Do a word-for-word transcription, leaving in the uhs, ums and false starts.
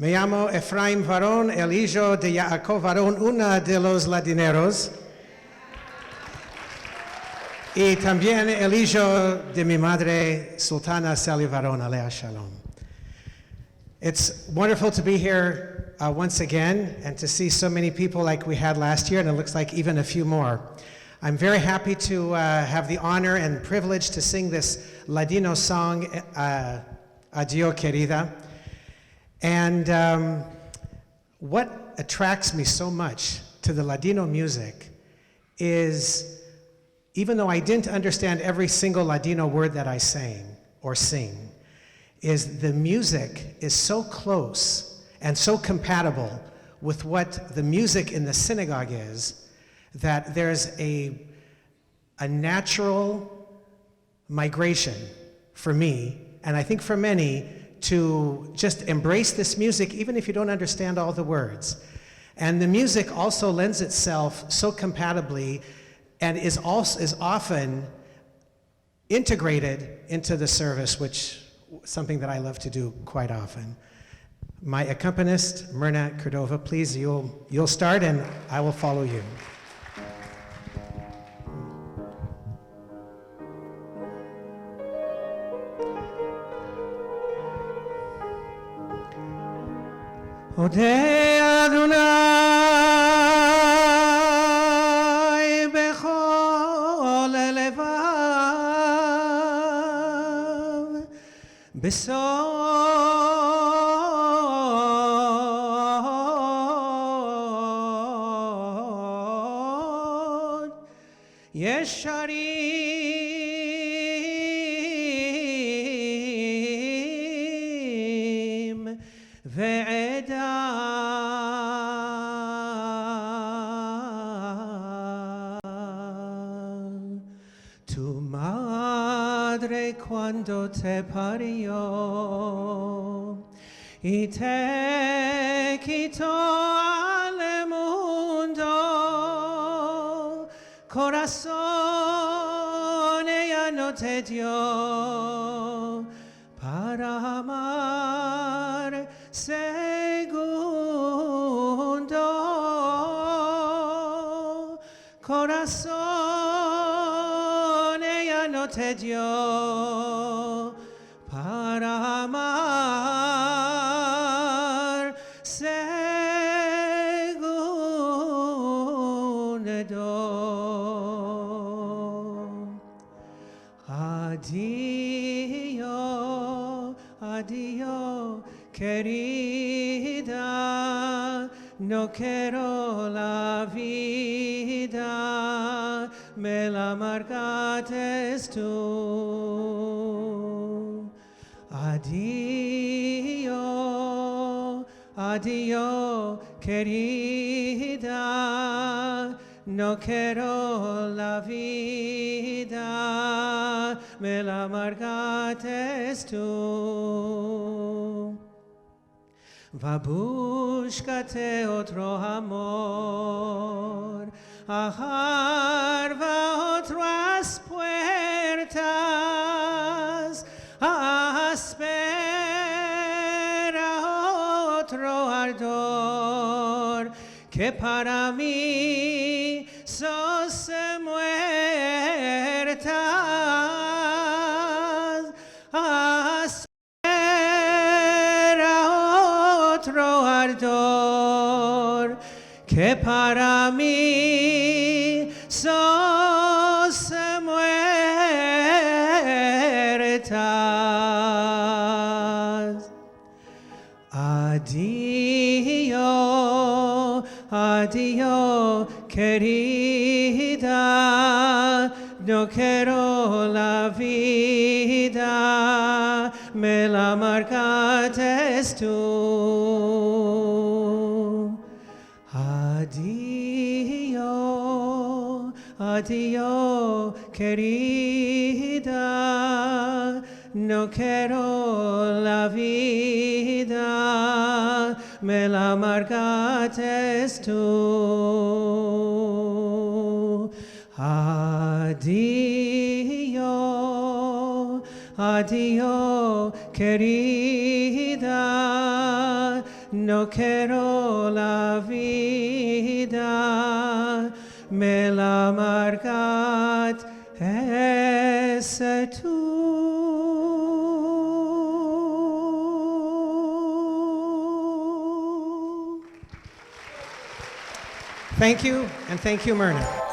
Me yamo Efraim Varon, el ijo de Yaakov Varon, una de los ladineros. I tambien el ijo de mi madre, Sultana Sally Varon, alea shalom. It's wonderful to be here, uh, once again and to see so many people like we had last year, and it looks like even a few more. I'm very happy to, uh, have the honor and privilege to sing this Ladino song, uh, Adio Querida. And, um, what attracts me so much to the Ladino music is, even though I didn't understand every single Ladino word that I sang or sing, is the music is so close and so compatible with what the music in the synagogue is, that there's a, a natural migration for me, and I think for many, to just embrace this music, even if you don't understand all the words. And the music also lends itself so compatibly and is also, is often integrated into the service, which something that I love to do quite often. My accompanist, Myrna Cordova, please, you'll, you'll start and I will follow you. אודה אדוני בכל לבב, בסוד ישרים ועדה. Tu madre, cuando te parió y te quitó al mundo, corazón ella no te dio para amar segundo. Corazón ella no te dio para amar segundo. Adio, adio, querida, no kero la vida, me la amargates tu. Adio, adio, querida, no kero la vida, me la amargates tu. Va, bushkate otro amor, ahar va otras puertas, espera otro ardor, ke para mi sos muertas. Espera otro ardor, ke para mi sos muertas. Adio, adio, querida, no kero la vida, me la amargates tu. Adio, adio, querida, no kero la vida, me la amargates tu. Adio, adio, querida, No kero la vida me la amargat ese tu. Thank you, and thank you, Myrna.